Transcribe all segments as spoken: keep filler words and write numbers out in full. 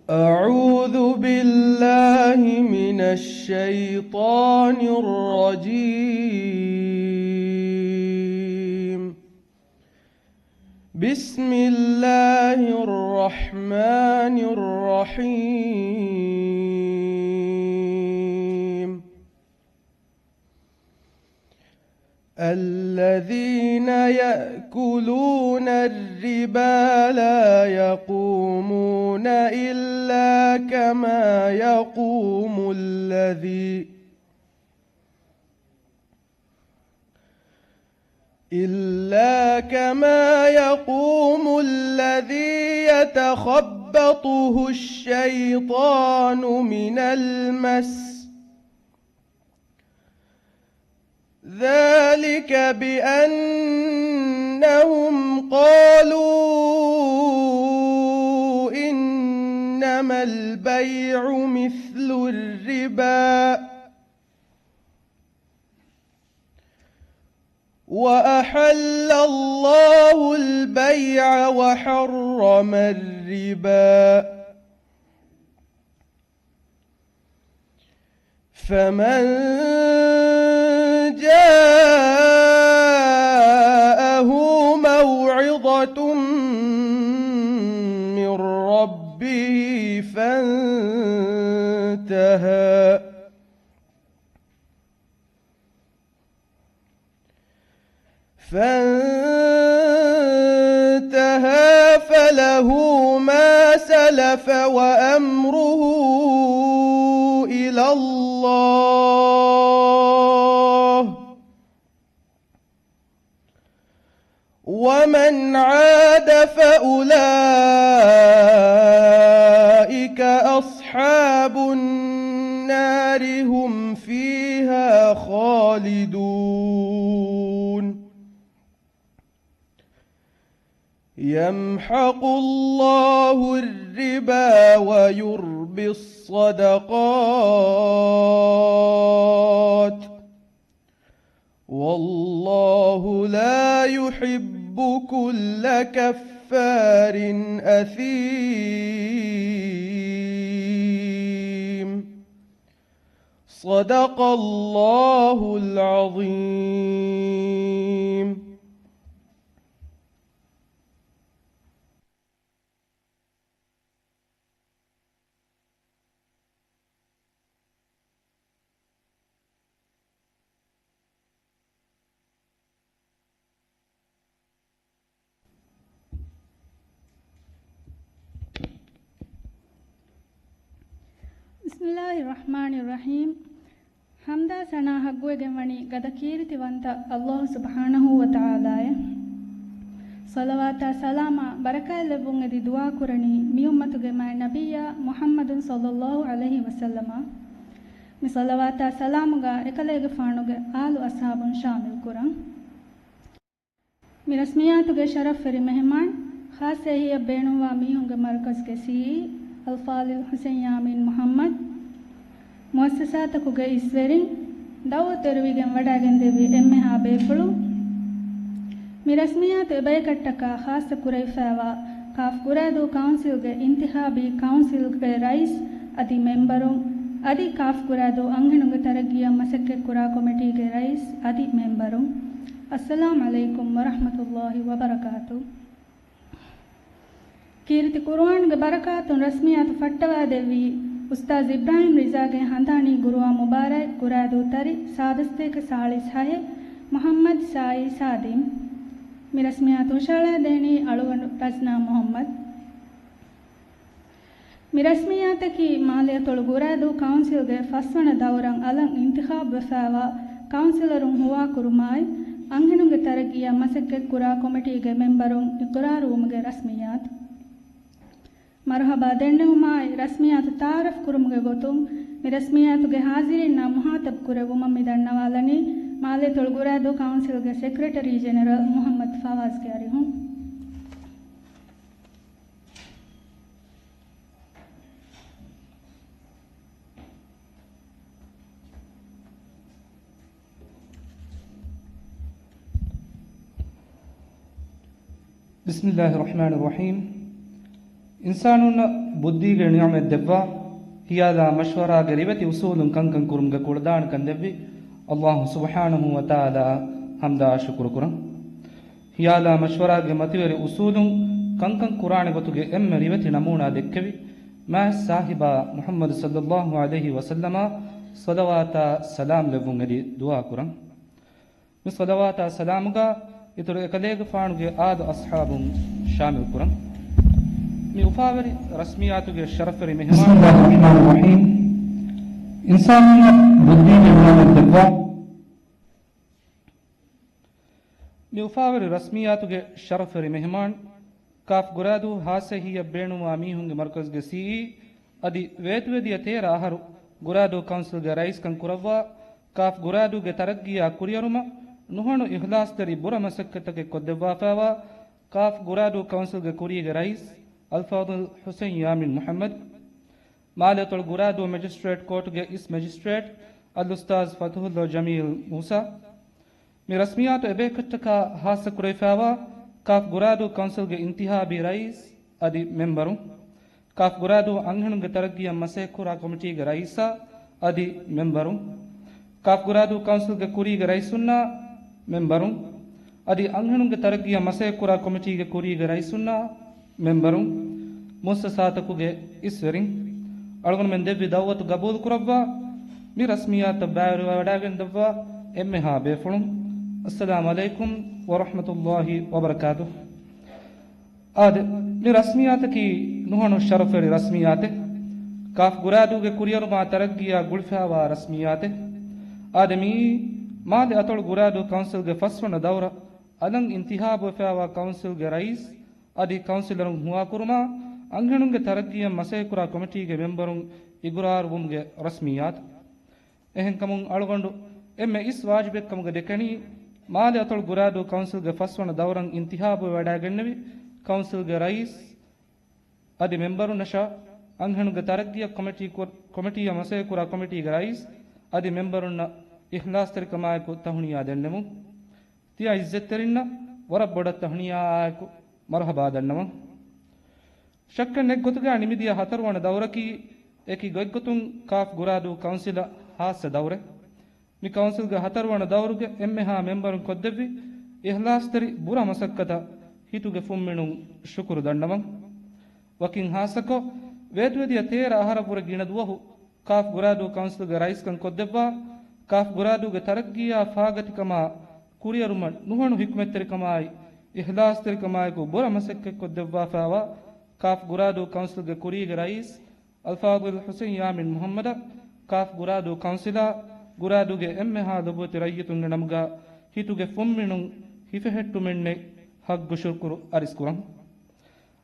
أعوذ بالله من الشيطان الرجيم. بسم الله الرحمن الرحيم. الذين يأكلون الربا لا يقومون إلا كما يقوم الذي إلا كما يقوم الذي يتخبطه الشيطان من المس، ذلك بأنهم قالوا إنما البيع مثل الربا وأحل الله البيع وحرم الربا، فمن جاءه موعظة من ربه فانتهى فانتهى فله ما سلف وأمره إلى الله، ومن عاد فأولئك أصحاب النار هم فيها خالدون. يمحق الله الربا ويربي الصدقات، والله لا يحب كل كفار أثيم. صدق الله العظيم. بسم الله الرحمن الرحيم. ޙަމްދާ ސަނާ ޙައްޤުވެގެން ވަނީ ގަދަ ކީރިތިވަންތަ ﷲ ސުބްޙާނަހޫ ވަތަޢާލާއެއް. ޞަލަވާތާ ސަލާމާ ބަރަކާތް ލެއްވުން އެދި ދުޢާ ކުރަނީ މި އުއްމަތުގެ މާތް ނަބިއްޔާ މުޙައްމަދު ޞައްލައްލާހު ޢަލައިހި ވަސައްލަމަށް. މި ޞަލަވާތާ ސަލާމުގަ އެކަލޭގެފާނުގެ އާލު އަޞްޙާބުން ޝާމިލް ކުރަން. މި ރަސްމިއްޔާތުގެ ޝަރަފްވެރި މެހެމާން، ޚާއްޞަ އެހީއަށް ބޭނުންވާ މީހުންގެ މަރުކަޒުގެ ސީއީ، އަލްފާޟިލް ޙުސައިން ޔާމީން މުޙައްމަދު، މުއައްސަސާތަކުގެ އިސްވެރިން، ދަޢުވަތު ތެރެވިގެން ވަޑައިގެންދެއްވި އެންމެހާ ބޭފުޅުން، މި ރަސްމިއްޔާތު އެބަޔަކަށްޓަކާ ޚާއްޞަ ކުރެވިފައިވާ ކާފް ގުރައިދޫ ކައުންސިލްގެ އިންތިޚާބީ ކައުންސިލްގެ ރައީސް އަދި މެމްބަރުން، އަދި ކާފް ގުރައިދޫ އަންހެނުންގެ ތަރައްގީއަށް މަސައްކަތްކުރާ ކޮމިޓީގެ ރައީސް އަދި މެމްބަރުން، އައްސަލާމް ޢަލައިކުމް ވަރަޙްމަތުﷲ ވަބަރަކާތު. ކީރިތި ޤުރުއާންގެ ބަރަކާތުން ރަސްމިއްޔާތު ފައްޓަވައިދެއްވީ އުސްތާޛް އިބްރާހީމް ރިޒާގެ ހަނދާނީ ގުރުއާ މުބާރާތް ގުރައިދޫ ތަރި ސާދަ ސަތޭކަ ސާޅީސް ހައެއް މުޙައްމަދު ސާއީ ސާދިމް. މި ރަސްމިއްޔާތު ހުށަހަޅައިދޭނީ އަޅުގަނޑު ރަޒްނާ މުޙައްމަދު. މި ރަސްމިއްޔާތަކީ މާލޭ އަތޮޅު ގުރައިދޫ ކައުންސިލްގެ ފަސްވަނަ ދައުރަށް އަލަށް އިންތިޚާބުވެފައިވާ ކައުންސިލަރުން ހުވާކުރުމާއި، އަންހެނުންގެ ތަރައްގީއަށް މަސައްކަތްކުރާ ކޮމިޓީގެ މެމްބަރުން އިޤްރާރުވުމުގެ ރަސްމިއްޔާތު. މަރުޙަބާ ދެންނެވުމާއި، ރަސްމިއްޔާތު ތަޢާރަފް ކުރުމުގެ ގޮތުން، މި ރަސްމިއްޔާތުގެ ޙާޟިރީންނާ މުޚާޠަބް ކުރެއްވުމަށް މި ދަންނަވާލަނީ، މާލޭ އަތޮޅު ގުރައިދޫ ކައުންސިލްގެ ސެކްރެޓަރީ ޖެނެރަލް މުޙައްމަދު ފަވާޒްގެ އަރިހުން. بسم الله الرحمن الرحيم. އިންސާނުންނަށް ބުއްދީގެ ނިޢުމަތް ދެއްވާ، ހިޔާލާ މަޝްވަރާގެ ރިވެތި އުސޫލުން ކަންކަން ކުރުމުގެ ކުޅަދާނަކަން ދެއްވި އައްލާހު ސުބްޙާނަހު ވަތަޢާލާއަށް ޙަމްދާ ޝުކުރު ކުރަން. ހިޔާލާ މަޝްވަރާގެ މަތިވެރި އުސޫލުން ކަންކަން ކުރާނެ ގޮތުގެ އެންމެ ރިވެތި ނަމޫނާ ދެއްކެވި، މާތް ސާހިބާ މުޙައްމަދު ޞައްލައްލާހު ޢަލައިހި ވަސައްލަމާ ޞަލަވާތާ ސަލާމް ލެއްވުން އެދި ދުޢާ ކުރަން. މި ޞަލަވާތާ ސަލާމުގަ އިތުރު އެކަލޭގެފާނުގެ އާލު އަޞްޙާބުން ޝާމިލް ކުރަން. މި އުފާވެރި ރަސްމިއްޔާތުގެ ޝަރަފްވެރި މެހެމާން، ބިސްމިއްލާހިއްރަޙްމާނިއްރަޙީމް. އިންސާނުންނަށް ބުއްދީގެ ނިޢުމަތް ދެއްވާ. މި އުފާވެރި ރަސްމިއްޔާތުގެ ޝަރަފްވެރި މެހެމާން، ކާފް ގުރާދޫ ހާއްސަ ހިތް ބޭނުންވާ މީހުންގެ މަރުކަޒުގެ ސީއީ އަދި ވޭތުވެދިޔަ ތޭރަ އަހަރު ގުރާދޫ ކައުންސިލްގެ ރައީސްކަން ކުރައްވާ، ކާފް ގުރާދޫގެ ތަރައްގީއާ ކުރިއަރުމަށް ނުހަނު އިޚްލާޞްތެރި ބުރަ މަސައްކަތްތަކެއް ކޮށްދެއްވާފައިވާ، ކާފް ގުރާދޫ ކައުންސިލްގެ ކުރީގެ ރައީސް އަލްފާޟިލް ޙުސައިން ޔާމީން މުޙައްމަދު، މާލެ އަތޮޅު ގުރާދޫ މެޖިސްޓްރޭޓް ކޯޓުގެ އިސް މެޖިސްޓްރޭޓް އަލްއުސްތާޛް ފަތުޙުﷲ ޖަމީލް މޫސާ، މި ރަސްމިއްޔާތު އެބޭކަށްޓަކާ ހާއްސަ ކުރެވިފައިވާ ކާފް ގުރާދޫ ކައުންސިލްގެ އިންތިހާބީ ރައީސް އަދި މެމްބަރުން، ކާފް ގުރާދޫ އަންހެނުންގެ ތަރައްގީއަށް މަސައްކަތްކުރާ ކޮމިޓީގެ ރައީސާ އަދި މެމްބަރުން، ކާފް ގުރާދޫ ކައުންސިލްގެ ކުރީގެ ރައީސުންނާ މެމްބަރުން، އަދި އަންހެނުންގެ ތަރައްގީއަށް މަސައްކަތްކުރާ ކޮމިޓީގެ ކުރީގެ ރައީސުންނާ މެމްބަރުން، މުއައްސަސާތަކުގެ އިސްވެރިން، އަޅުގަނޑުމެން ދެއްވި ދަޢުވަތު ގަބޫލުކުރައްވާ، މި ރަސްމިއްޔާތަށް ބައިވެރިވެވަޑައިގެންދައްވާ އެންމެހާ ބޭފުޅުން، އައްސަލާމު ޢަލައިކުމް ވަރަޙްމަތުﷲި ވަބަރަކާތުހު. އާދެ، މި ރަސްމިއްޔާތަކީ ނުހަނު ޝަރަފްވެރި ރަސްމިއްޔާތެއް. ކާފް ގުރާދޫގެ ކުރިއަރުމާ ތަރައްގީއާ ގުޅިފައިވާ ރަސްމިއްޔާތެއް. އާދެ، މިއީ މާލެ އަތޮޅު ގުރާދޫ ކައުންސިލްގެ ފަސްވަނަ ދައުރަށް އަލަށް އިންތިހާބުވެފައިވާ ކައުންސިލްގެ ރައީސް އަދި ކައުންސިލަރުން ހުވާކުރުމާ، އަންހެނުންގެ ތަރައްގީއަށް މަސައްކަތްކުރާ ކޮމިޓީގެ މެމްބަރުން އިގުރާރުވުމުގެ ރަސްމިއްޔާތު. އެހެންކަމުން އަޅުގަނޑު އެންމެ އިސް ވާޖިބެއްކަމުގަ ދެކެނީ، މާލެ އަތޮޅު ގުރާދޫ ކައުންސިލްގެ ފަސްވަނަ ދައުރަށް އިންތިހާބުވެވަޑައިގެންނެވި ކައުންސިލްގެ ރައީސް އަދި މެމްބަރުންނަށާ، އަންހެނުންގެ ތަރައްގީއަށް ކޮމިޓީ ކުރ-، ކޮމިޓީއަށް މަސައްކަތްކުރާ ކޮމިޓީގެ ރައީސް އަދި މެމްބަރުންނަށް އިޚްލާޞްތެރިކަމާއެކު ތަހުނިޔާ ދެންނެވުން. ތިޔަ އިއްޒަތްތެރިންނަށް ވަރަށް ބޮޑަށް ތަހުނިޔާއާއެކު މަރުޙަބާ ދަންނަވަން. ޝައްކެއް ނެތް ގޮތުގަ ނިމިދިޔަ ހަތަރުވަނަ ދައުރަކީ އެކި ގޮތްގޮތުން ކާފް ގުރާދޫ ކައުންސިލަށް ހާއްސަ ދައުރެއް. މި ކައުންސިލްގެ ހަތަރުވަނަ ދައުރުގެ އެންމެހާ މެމްބަރުން ކޮށްދެއްވި އިޚްލާޞްތެރި ބުރަ މަސައްކަތަށް ހިތުގެ ފުންމިނުން ޝުކުރު ދަންނަވަން. ވަކިން ހާއްސަކޮށް، ވޭތުވެދިޔަ ތޭރަ އަހަރަށްވުރެ ގިނަ ދުވަހު ކާފް ގުރާދޫ ކައުންސިލްގެ ރައީސްކަން ކޮށްދެއްވާ، ކާފް ގުރާދޫގެ ތަރައްގީއާ ފާގަތިކަމާ ކުރިއަރުމަށް ނުހަނު ޙިކްމަތްތެރިކަމާއި އިޚްލާޞްތެރިކަމާއެކު ބުރަ މަސައްކަތްކޮށްދެއްވާފައިވާ ކާފް ގުރާދޫ ކައުންސިލްގެ ކުރީގެ ރައީސް އަލްފާޟިލް ޙުސައިން ޔާމީން މުޙައްމަދަށް ކާފް ގުރާދޫ ކައުންސިލާ ގުރާދޫގެ އެންމެހާ ލޮބުވެތި ރައްޔިތުންގެ ނަމުގަ ހިތުގެ ފުންމިނުން ހިފެހެއްޓުމެއްނެތް ހައްގު ޝުކުރު އަރިސްކުރަން.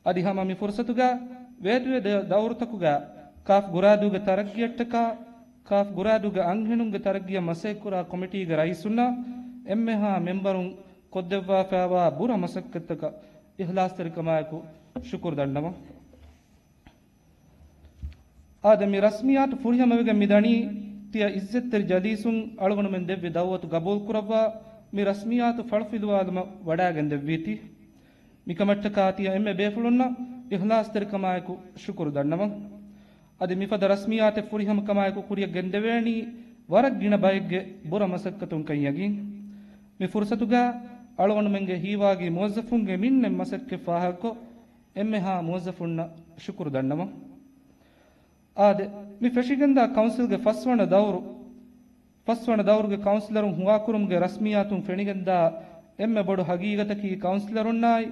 އަދި ހަމަ މި ފުރުޞަތުގަ ވޭތުވެ ދެ ދައުރުތަކުގަ ކާފް ގުރާދޫގެ ތަރައްގީއަށްޓަކާ ކާފް ގުރާދޫގެ އަންހެނުންގެ ތަރައްގީއަށް މަސައްކަތްކުރާ ކޮމިޓީގެ ރައީސުންނާ އެންމެހާ މެމްބަރުން ކޮށްދެއްވާފައިވާ ބުރަ މަސައްކަތްތަކަށް އިޚްލާޞްތެރިކަމާއެކު ޝުކުރު ދަންނަވަން. އާދެ، މި ރަސްމިއްޔާތު ފުރިހަމަވެގެން މިދަނީ، ތިޔަ އިއްޒަތްތެރި ޖަލީސުން އަޅުގަނޑުމެން ދެއްވި ދައުވަތު ގަބޫލުކުރައްވާ، މި ރަސްމިއްޔާތު ފަޅުފިލުވާލުމަށް ވަޑައިގެންދެއްވީތީ. މިކަމަށްޓަކާ ތިޔަ އެންމެ ބޭފުޅުންނަށް އިޚްލާޞްތެރިކަމާއެކު ޝުކުރު ދަންނަވަން. އަދި މިފަދަ ރަސްމިއްޔާތެއް ފުރިހަމަކަމާއެކު ކުރިއަށް ގެންދެވޭނީ ވަރަށް ގިނަ ބައެއްގެ ބުރަ މަސައްކަތުން ކަން ޔަގީން. މި ފުރުޞަތުގަ އަޅުގަނޑުމެންގެ ހީވާގި މުވައްޒަފުންގެ މިންނެތް މަސައްކަތް ފާހަގަކޮށް، އެންމެހާ މުވައްޒަފުންނަށް ޝުކުރު ދަންނަވަން. އާދެ، މި ފެށިގެންދާ ކައުންސިލްގެ ފަސްވަނަ ދައުރު، ފަސްވަނަ ދައުރުގެ ކައުންސިލަރުން ހުވާކުރުމުގެ ރަސްމިއްޔާތުން ފެނިގެންދާ އެންމެ ބޮޑު ހަގީގަތަކީ ކައުންސިލަރުންނާއި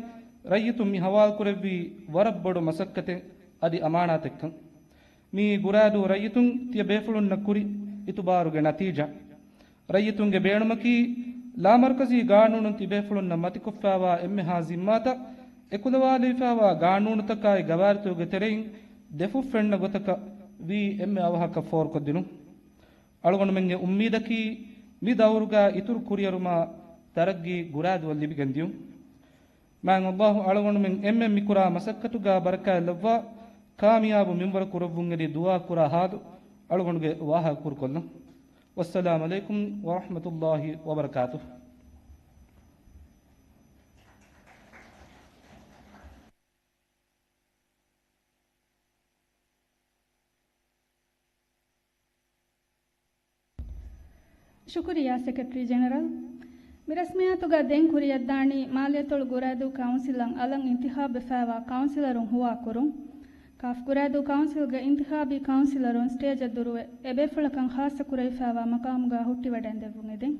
ރައްޔިތުން މި ހަވާލުކުރެއްވީ ވަރަށް ބޮޑު މަސައްކަތެއް އަދި އަމާނާތެއްކަން. މިއީ ގުރާދޫ ރައްޔިތުން ތިޔަ ބޭފުޅުންނަށް ކުރި އިތުބާރުގެ ނަތީޖާ. ރައްޔިތުންގެ ބޭނުމަކީ، ލާމަރުކަޒީ ގާނޫނުން ތިބޭފުޅުންނަށް މަތިކޮށްފައިވާ އެންމެހާ ޒިންމާތައް، އެކުލަވާލެވިފައިވާ ގާނޫނުތަކާއި ގަވާއިދުތަކުގެ ތެރެއިން ދެފުށް ފެންނަ ގޮތަކަށް ވީ އެންމެ އަވަހަކަށް ފޯރުކޮށްދިނުން. އަޅުގަނޑުމެންގެ އުއްމީދަކީ، މި ދައުރުގަ އިތުރު ކުރިއަރުމާ ތަރައްގީ ގުރާދޫއަށް ލިބިގެންދިޔުން. މާތް އައްލާހު އަޅުގަނޑުމެން އެންމެން މިކުރާ މަސައްކަތުގަ ބަރަކާތް ލައްވާ، ކާމިޔާބު މިންވަރު ކުރައްވުން އެދި ދުޢާ ކުރާ ހާލު އަޅުގަނޑުގެ ވާހަކަ ކުރުކޮށްލަން. ވައްސަލާމު ޢަލައިކުމް ވަރަޙްމަތުﷲި ވަބަރަކާތުހު. ޝުކުރިއްޔާ ސެކްރެޓަރީ ޖެނެރަލް. މި ރަސްމިއްޔާތުގަ ދެން ކުރިއަށްދާނީ މާލެއަތޮޅު ގުރައިދޫ ކައުންސިލަށް އަލަށް އިންތިޚާބުވެފައިވާ ކައުންސިލަރުން ހުވާކުރުން. ކާފް ގުރައިދޫ ކައުންސިލްގެ އިންތިޚާބީ ކައުންސިލަރުން ސްޓޭޖަށް ދުރުވެ، އެބޭފުޅަކަށް ޚާއްޞަ ކުރެވިފައިވާ މަޤާމުގަ ހުއްޓިވަޑައިން ދެއްވުން އެދެން.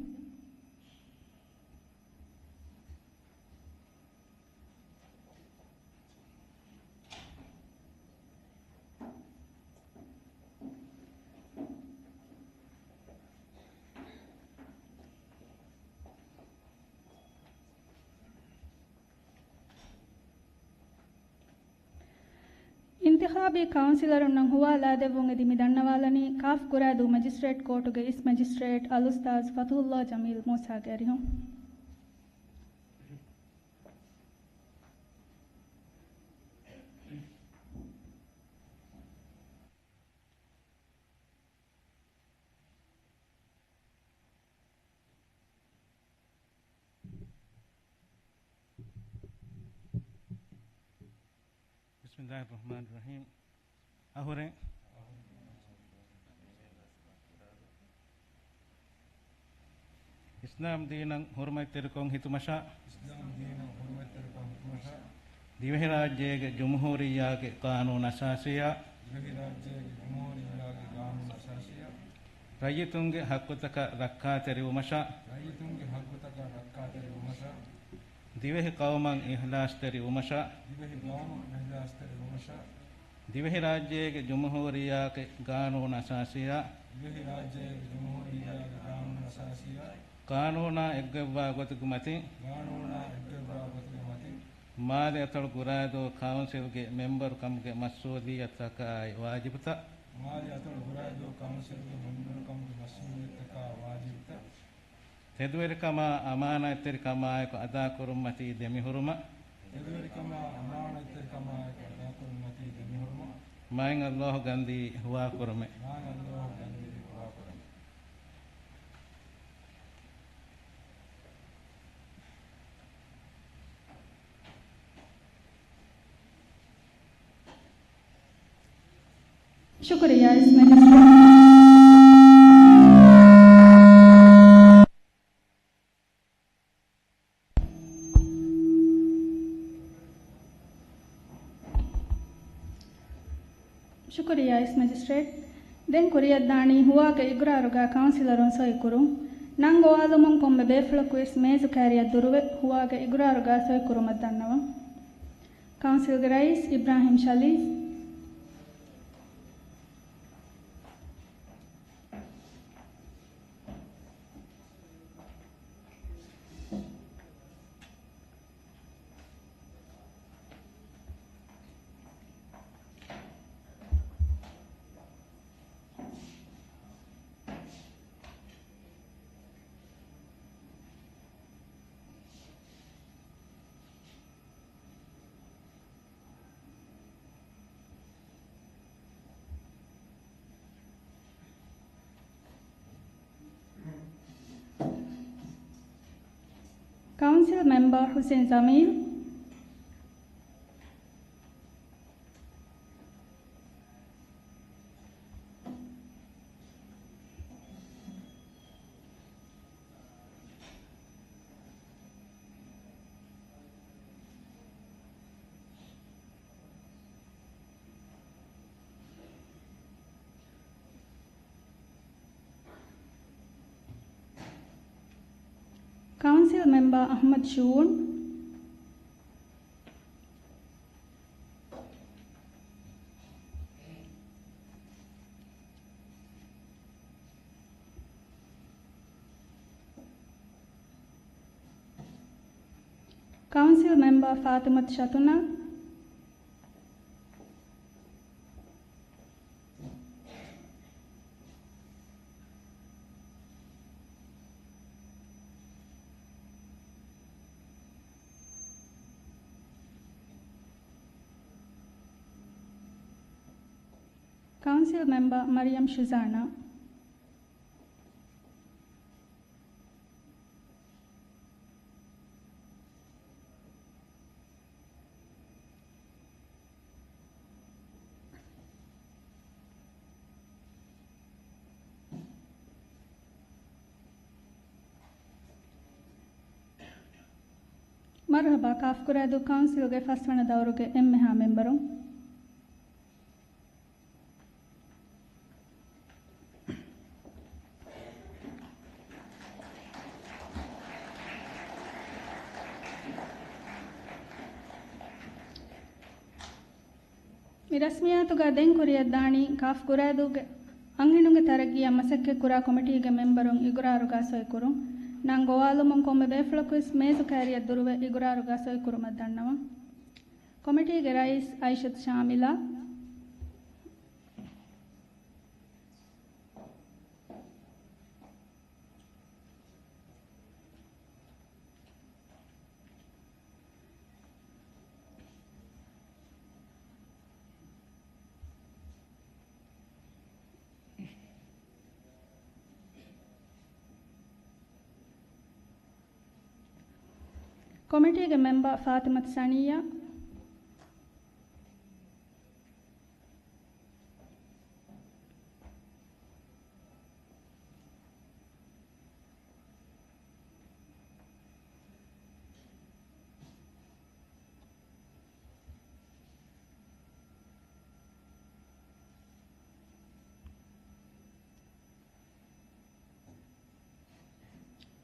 އިންތިޚާބީ ކައުންސިލަރުންނަށް ހުވާ ލާދެއްވުން އެދި މި ދަންނަވާލަނީ ކާފް ގުރައިދޫ މެޖިސްޓްރޭޓް ކޯޓުގެ އިސް މެޖިސްޓްރޭޓް އަލްއުސްތާޛު ފަތުޙުﷲ ޖަމީލް މޫސާގެ އަރިހުން. ބިސްމިއްލާހިއްރަޙްމާނިއްރަޙީމް. އަހުރެން އިސްލާމް ދީނަށް ހުރުމަތްތެރިކޮށް ހިތުމަށާ، އިސްލާމް ދީނަށް ހުރުމަތްތެރިކޮށް ހިތުމަށާ، ދިވެހިރާއްޖޭގެ ޖުމްހޫރިއްޔާގެ ޤާނޫނު އަސާސީއާ، ދިވެހިރާއްޖޭގެ ޖުމްހޫރިއްޔާގެ ޤާނޫނު އަސާސީއާ، ރައްޔިތުންގެ ޙައްޤުތަކަށް ރައްކާތެރިވުމަށާ، ރައްޔިތުންގެ ޙައްޤުތަކަށް ރައްކާތެރިވުމަށާ، ދިވެހި ޤައުމަށް އިޚްލާޞްތެރިވުމަށާ، ދިވެހި ޤައުމަށް އިޚްލާޞްތެރިވުމަށާ، ދިވެހިރާއްޖޭގެ ޖުމްހޫރިއްޔާގެ ޤާނޫނު އަސާސީއާ، ދިވެހިރާއްޖޭގެ ޖުމްހޫރިއްޔާގެ ޤާނޫނު އަސާސީއާ، ޤާނޫނާ އެއްގޮތްވާ ގޮތުގެ މަތިން، ޤާނޫނާ އެއްގޮތްވާ ގޮތުގެ މަތިން، މާލެ އަތޮޅު ގުރައިދޫ ކައުންސިލްގެ މެމްބަރުކަމުގެ މަސްއޫލިއްޔަތުތަކާއި ވާޖިބުތައް، މާލެ އަތޮޅު ގުރައިދޫ ކައުންސިލްގެ މެމްބަރުކަމުގެ މަސްއޫލިއްޔަތުތަކާ ވާޖިބުތައް، ތެދުވެރިކަމާ އަމާނާތްތެރިކަމާއެކު އަދާކުރުންމަތީ ދެމިހުރުމަށް، ތެދުވެރިކަމާ އަމާނާތްތެރިކަމާއެކު އަދާކުރުންމަތީ ދެމިހުރުމަށް، މާތް ﷲ ގަންދީ ހުވާކުރުމެއް. މާތް ﷲ ގަންދީ ހުވާކުރުމެއް. ޝުކުރިއްޔާ އިސް މެޖިސްޓްރޭޓް. ޝުކުރިއްޔާ އިސް މެޖިސްޓްރޭޓް. ދެން ކުރިއަށްދާނީ ހުވާގެ އިގްރާރުގަ ކައުންސިލަރުން ސޮއިކުރުން. ނަން ގޮވާލުމުން ކޮންމެ ބޭފުޅަކުވެސް މޭޒު ކައިރިއަށް ދުރުވެ ހުވާގެ އިގްރާރުގަ ސޮއިކުރުމަށް ދަންނަވަން. ކައުންސިލްގެ ރައީސް އިބްރާހިމް ޝަލީފް. ކައުންސިލް މެމްބަރ ހުސެން ޖަމީލް. ކައުންސިލް މެމްބަރ އަޙްމަދު ޝޫން. ކައުންސިލް މެމްބަރ ފާތިމަތު ޝަތުނާ. ކައުންސިލް މެމްބަރ މަރިޔަމް ޝުޖާނާ. މަރުޙަބާ ކާފް ކުރާދޫ ކައުންސިލުގެ ފަސްވަނަ ދައުރުގެ އެންމެހާ މެމްބަރުން. މި ރަސްމިއްޔާތުގަ ދެން ކުރިއަށް ދާނީ ކާފް ކުރާދޫގެ އަންހެނުންގެ ތަރައްގީއަށް މަސައްކަތްކުރާ ކޮމިޓީގެ މެމްބަރުން އިގުރާރުގަ ސޮއިކުރުން. ނަން ގޮވާލުމުން ކޮންމެ ބޭފުޅަކުވެސް މޭޒު ކައިރިއަށް ދުރުވެ އިގުރާރުގަ ސޮއިކުރުމަށް ދަންނަވަން. ކޮމިޓީގެ ރައީސް އައިޝަތު ޝާމިލާ. ކޮމިޓީގެ މެމްބަރ ފާތިމަތު ސަނިއްޔާ.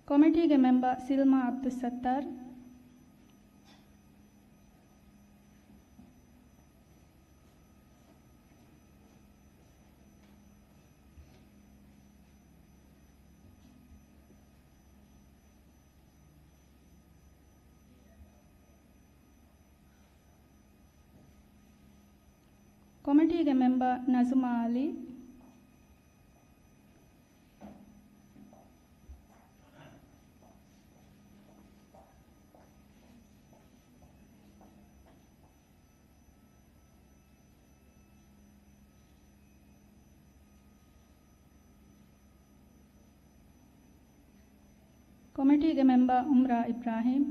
ކޮމިޓީގެ މެމްބަރ ސިލްމާ އަބްދުއްސައްތާރު. ކޮމިޓީގެ މެމްބަރ ނަޒުމާ އަލީ. ކޮމިޓީގެ މެމްބަރ އުމްރާ އިބްރާހީމް.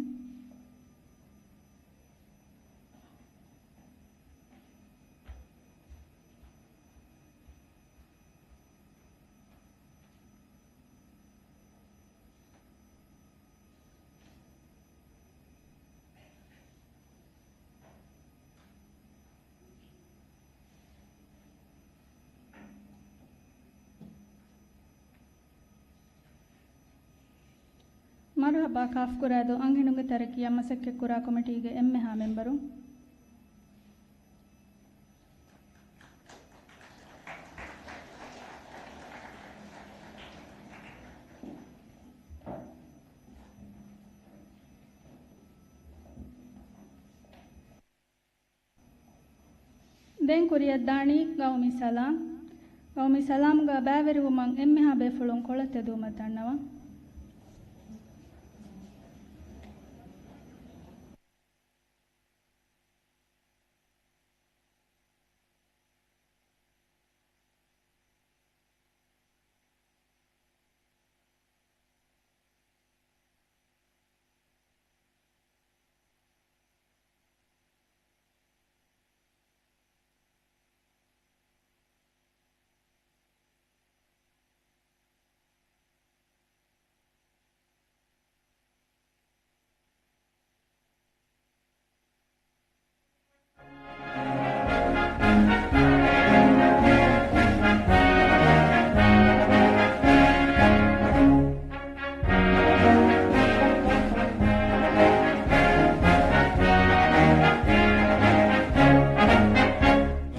މަރުޙަބާ ކާފް ކުރާދޫ އަންހެނުންގެ ތަރައްގީއަށް މަސައްކަތްކުރާ ކޮމިޓީގެ އެންމެހާ މެމްބަރުން. ދެން ކުރިއަށްދާނީ ގައުމީ ސަލާމް. ގައުމީ ސަލާމްގަ ބައިވެރިވުމަށް އެންމެހާ ބޭފުޅުން ކޮޅަށް ތެދުވުމަށް ދަންނަވަން.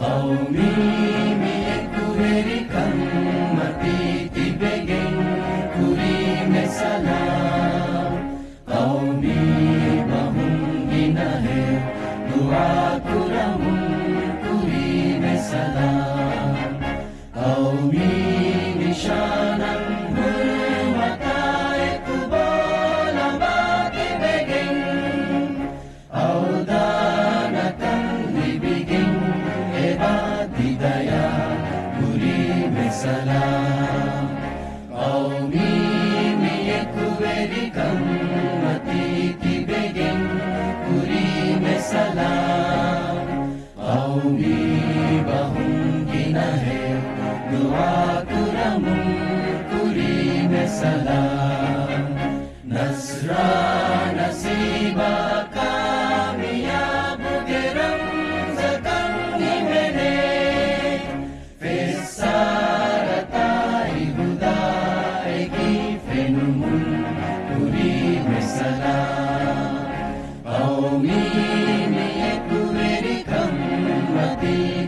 ޤައުމީ މި އެކުވެރިކަންމަތީ ތިބެގެން ކުރީމެ ސަލާމް. ޤައުމީ ބަހުން ގިނަހެއް ދުޢާ ކުރަމުން ކުރީމެ ސަލާމް. ޤައުމީ ނިޝާނަށް ހުރުމަތާ އެކު ބޯލަނބާ ތިބެގެން، އަވަދާންތަން ލިބިގެން އެބަ ދިދަ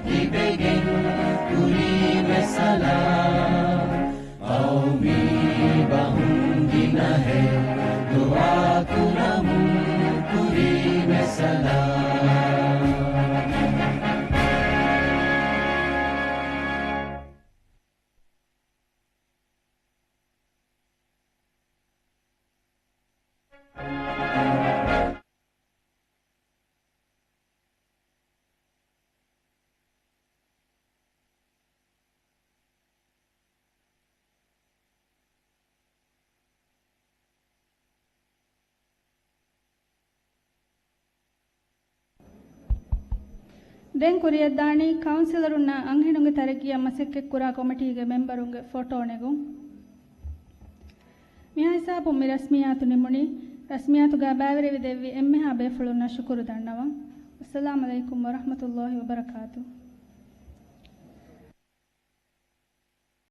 ތިބެގެން ކުރީމެ ސަލާމް. ޤައުމީ ބަހުން ގިނަހެއް ދުޢާކުރަމުން ކުރީމެ ސަލާމް. ދެން ކުރިޔަށްދާނީ ކައުންސިލަރުންނާ އަންހެނުންގެ ތަރައްގީއަށް މަސައްކަތްކުރާ ކޮމިޓީގެ މެމްބަރުންގެ ފޮޓޯ ނެގުން. މިހާ ހިސާބުން މި ރަސްމިއްޔާތު ނިމުނީ. ރަސްމިއްޔާތުގަ ބައިވެރިވެ ދެއްވި އެންމެހާ ބޭފުޅުންނަށް ޝުކުރު ދަންނަވަން. އައްސަލާމް ޢަލައިކުމް ވަރަޙްމަތުﷲ ވަބަރަކާތު.